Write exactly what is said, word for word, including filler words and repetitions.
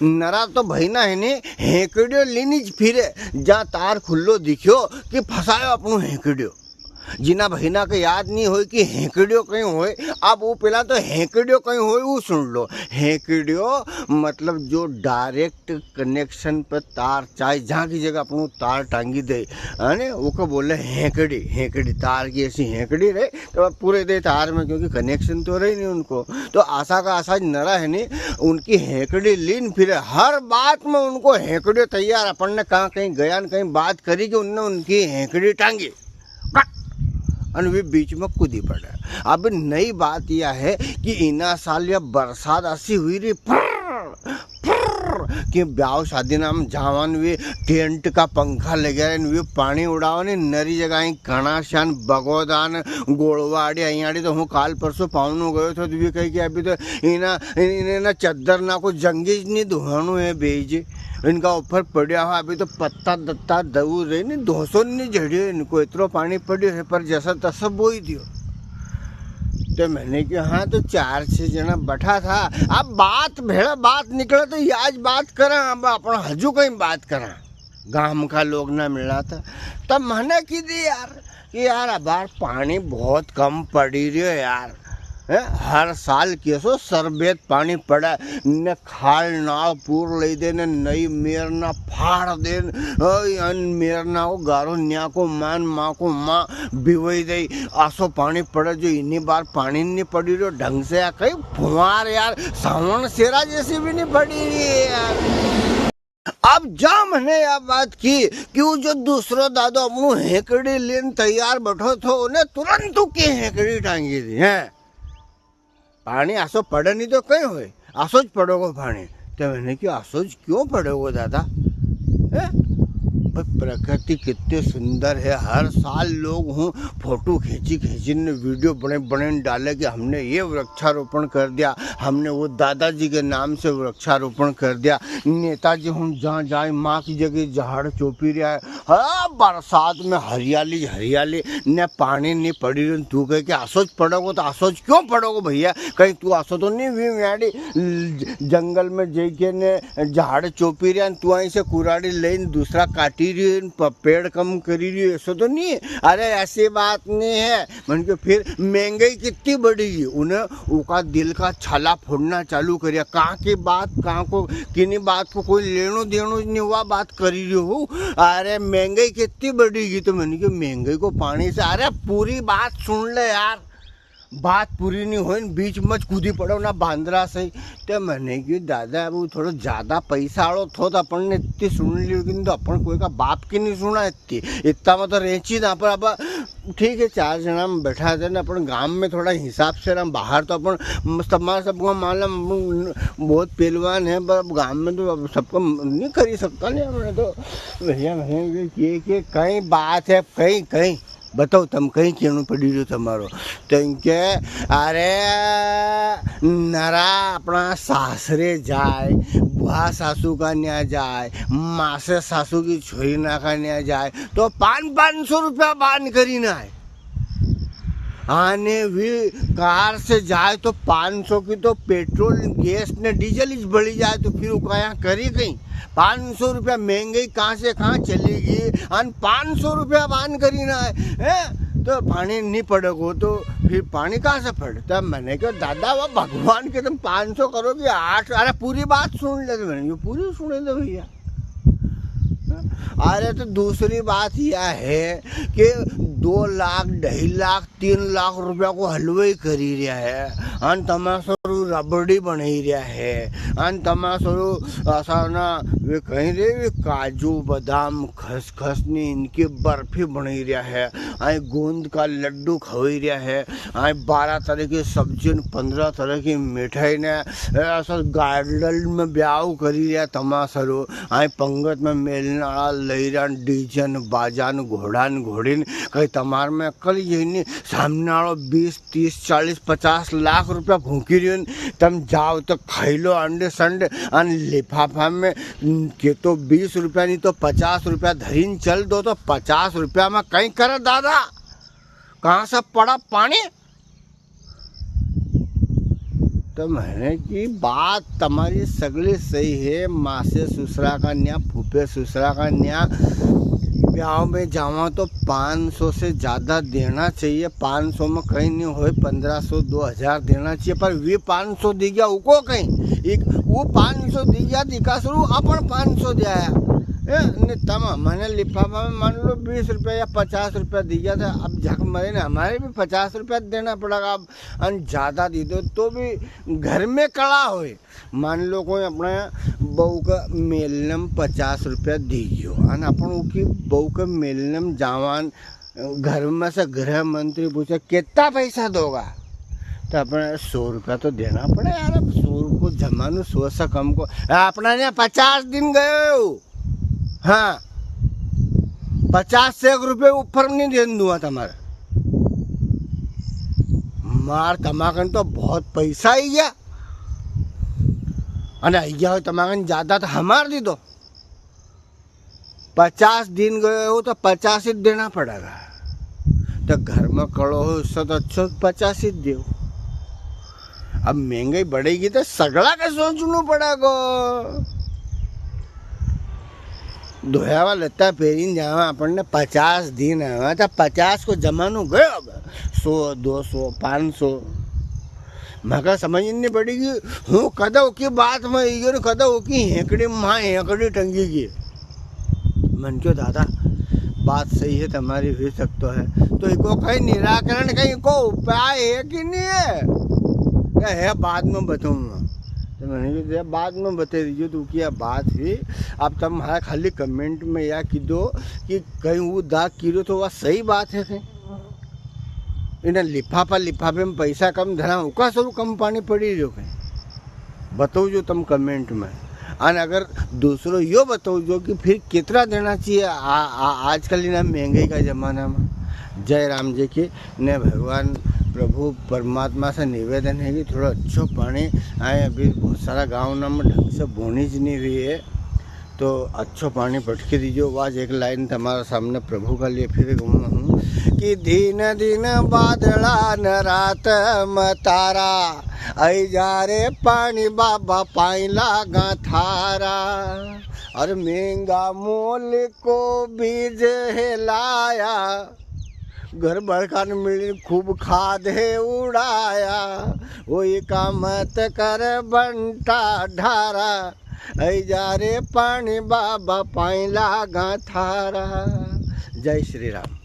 नरा तो भई ना है ने, हेंकड़ियो लीनी ज फिरे, जा तार खुल्लो दिख्यो कि फसायो अपणो हेंकड़ियो। जिना भई ना के याद नी होय कि हेंकड़ियो कई होय, अब वो पेला तो हेंकड़ियो कई होय, वो सुन लो। हेंकड़ियो मतलब जो direct connection पे तार, चाहे जहाँ की जगह अपणो तार टांगी दे, है ने, वो को बोले हेंकड़ी। हेंकड़ी, तार की ऐसी हेंकड़ी रहे, तो अब पूरे दे तार में, क्योंकि connection तो रही नी उनको, तो आसा का आसा ज नरा है नी, उनकी हेंकड़ी लीन फिरे। हर बात में उनको हेंकड़ियो तैयार। अपन ने कहाँ कई गया न कई बात करी कि उनने उनकी हेंकड़ी टांगी, कट, अन वे बीच में कूदी पड़े। अब नई बात यह है कि इना साल या बरसात असी हुई री, फर्र, फर्र, कि ब्याव शादी ना में जावन वे टेंट का पंखा लगे रहे, वे पानी उड़ावे ने, नरी जगह ही घणाश्यान, बगोदा न, गोलवाड़ी, अयाड़ी तो हूँ काल परसों पावनो गयो थो, तो वे कहे कि अभी तो इना, इन-, इन्हें ना चद्दर ना को जंगी ज नी धोवानो है बेई जी। इनका ऊपर पड़िया हो, अभी तो पत्ता दत्ता दऊ रहे नी, धोसो नी झड़ियो इनको, इतरो पानी पड़ियो है, पर जसा तसा बोई दियो। तो मैंने कहा, हाँ, तो चार छह जना बैठा था, अब बात भेड़ा बात निकला, तो याज बात करा, अब अपन हजू कई बात करा, गांव का लोग ना मिला था। तब मैंने की दी यार, कि यार, अबार पानी बहुत कम पड़ी रह्यो यार, हैं? हर साल कैसो सरबेत पानी पड़ा, ने खाल नाल पूर लई दे, ने नई मेर ना फाड़ दे, ओय, अन मेर ना को गारो न्या को मान, माँ को माँ बिवई दे। आसो पानी पड़े जो इन्हीं बार पानी नी पड़ी रह्यो ढंग से। या कई फुहार यार, सावण सेरा जैसी भी नी पड़ी रही है यार। अब जा मैंने या बात की कि वो जो दूसरो दादो अपनू हेकड़ी लेन तैयार बैठो थो, उन्हें तुरंत उकी हेकड़ी टांगी दी है। पानी आसो पड़े नी तो कई होए, आसो ज पड़ोगो पानी। तो मैंने क्यों, आसो ज क्यों पड़ोगो दादा? हैं? पर प्रकृति कितनी सुंदर है। हर साल लोग हूँ फोटो खींची खींची ने वीडियो बने बने डाले कि हमने ये वृक्षारोपण कर दिया, हमने वो दादाजी के नाम से वृक्षारोपण कर दिया। नेताजी हूँ जहाँ जाए माँ की जगह झाड़ चोपी रहा है। हाँ, बरसात में हरियाली, हरियाली ने पानी नी पड़ी रही, तू कहे कि आसो ज पड़ोगो, तो आसो ज क्यों पड़ोगो भैया? कहीं तू आसो तो नी हुई म्याड़ी, जंगल में जाके ने झाड़ चोपी रहा, तू आई से कुराड़ी लेन दूसरा काटी रही, प-, पेड़ कम करी रही, ऐसो तो नी है। अरे, ऐसी बात नी है। मन के फिर महंगाई कितनी बढ़ी गी, उन्हें उका दिल का छाला फोड़ना चालू करिया। कहाँ की बात, कहाँ को, किनी बात को कोई लेनो देनो नी, वा बात करी रही हो। अरे महंगाई कितनी बढ़ी गी, तो मैंने की महंगाई को पानी से, अरे पूरी बात सुन ले यार, बात पूरी नी होई, बीच में ज कूदी पड़ो ना बांदरा से। तो मैंने की दादा, अब वो थोड़ा ज्यादा पैसा आलो थो, तो अपन ने इतनी सुन ली, लेकिन तो अपन कोई का बाप की नी सुना इतनी, इतना में तो रेंची ना। पर अब ठीक है, चार जना में बैठा थे ना, अपन गांव में थोड़ा हिसाब से रहा, बाहर तो अपन मस्त, हमारा सबका मालूम, अपन बहुत पहलवान है, पर अब गांव में तो अब सबको नी करी सकता नी, अपने तो भैया, भैया, ये, ये कई बात है, कई, कई बताओ, तम कई केणो पड़ी रह्यो तमारो? तो इनके, अरे, नरा अपना सासरे जाए, बुआ सासू का न्या जाए, मासे सासू की छोरी ना का न्या जाए, तो पाँच, पाँच सौ रुपया बान करी ना है। आने भी कार से जाए तो पाँच सौ की तो पेट्रोल, गैस ने डीजल ही बड़ी जाए, तो फिर वो कहाँ करी कहीं? पाँच सौ रुपया महंगाई कहाँ से कहाँ चली गई, अन पाँच सौ रुपया बान करी ना है, हैं? तो पानी नी पड़ेगो तो फिर पानी कहाँ से पड़े? तब मैंने कहा, दादा, वो भगवान के तुम पाँच सौ करोगे, आठ, अरे पूरी बात सुन ले, तो मैंने कहा, पूरी सुने दो भैया। अरे तो दूसरी बात यह है कि दो लाख, ढाई लाख, तीन लाख रुपया को हलवाई करी रिया है, अन तमासरू रबड़ी बनाई रिया है, अन तमासरू असा ना, वे कहीं रे, वे काजू, बादाम, खसखस ने इनकी बर्फी बनाई रिया है, आई गोंद का लड्डू खवाई रिया है, आई बारह तरह की सब्जी ने पन्द्रह तरह की मिठाई ने, ए, असा गार्डन में ब्याव करी रिया तमासरू। आई पंगत में मेलने वाला लई रिया, डीजे न बाजा न घोड़ा न घोड़ी न, कहीं तमार में अक्ल ये नी, सामने वालो बीस, तीस, चालीस, पचास लाख रुपया फूंकी रियो न, तम जाओ तो खाई लो अंडे संडे, अन लिफाफा में, न, के तो बीस रुपया नी तो पचास रुपया धरीन चल दो, तो पचास रुपया में कहीं करे दादा? कहाँ से पड़ा पानी? तो मैंने की, बात तमारी सगली सही है, मासे सुसरा का न्या, फूफे सुसरा का न्या, ब्याव में जावा तो पाँच सौ से ज्यादा देना चाहिए। पाँच सौ में कई नी होय, पन्द्रह सौ, दो हजार देना चाहिए, पर वी पाँच सौ दी गया, उको कई, एक, वो पाँच सौ दी गया, दिखा सरू अपन पाँच सौ दिया है। ए, ने तम, मैंने लिफाफा में मान लो बीस रुपया या पचास रुपया दी गया था, अब झक मरे ने हमारे भी पचास रुपया देना पड़ेगा। अब अन ज्यादा दी दो तो भी घर में कला होय। मान लो कोई अपना बहू का मेलने में पचास रुपया दी गयो, अन अपन उकी बहू का मेलने में जावान, घर में से गृह मंत्री पूछे, "कितना पैसा दोगा?" तो अपने सौ रुपया तो देना पड़े यार। अब सौ को जमानो, सौ से कम को, अपना ने पचास दिन गयो। हाँ, पचास से एक रुपये ऊपर नी देन दूंगा तमारे। मार तमाकन तो बहुत पैसा आई गया, अने आई गया हो तमाकन ज्यादा तो हमार दी दो। पचास दिन गयो हो तो पचास ही देना पड़ेगा। तो घर में कलो हो, उससे तो अच्छो पचास ही दो। अब महंगाई बढ़ेगी तो सगला के सोचनो पड़ेगो। धोयावा लत्ता पेरीन जावा, अपन ने पचास दिन आवा, तो पचास को जमानो गयो। अब सौ, दो सौ, पाँच सौ, मका समझ नी पड़ेगी। हूँ कदो की बात में इयो ने कदो की हेकड़ी माँ हेकड़ी टंगी गई। मन क्यों दादा, बात सही है तमारी, हुई सकतो है, तो इको कई निराकरण, कई इको उपाय है कि नी है? कहे, "है, बाद में बताऊंगा।" तो मैंने कहा, "दे, बाद में बता दीजिए, तू क्या बात हुई?" अब तम म्हारे खाली comment में या की दो कि कई वो दाग की रो तो वा सही बात है कई? इन्हें लिफाफा, लिफाफे में पैसा कम धरा, उका सब कम पानी पड़ी रहो कई? बताओ जो तम comment में। अन अगर दूसरो यो बताओ जो कि फिर कितना देना चाहिए आ, आ, आजकल इन्हें महंगाई का जमाना में। जय राम जी की। ने भगवान प्रभु परमात्मा से निवेदन है कि थोड़ा अच्छो पानी आए, अभी बहुत सारा गाँव ना में ढंग से बोनी ज नी हुई है, तो अच्छो पानी पटकी दीजो। आज एक line तमारे सामने प्रभु का लिए फिर गाऊँ हूँ कि दिन दिन बादला न रात में तारा, आई जा रे पानी बाबा पाई लागा थारा। अरे महंगा मोल को बीज है लाया, घर भर का न मिली खूब खाद है उड़ाया, वही का मत कर बंटा ढारा, ऐ जा रे पानी बाबा पाई लागा थारा। जय श्री राम।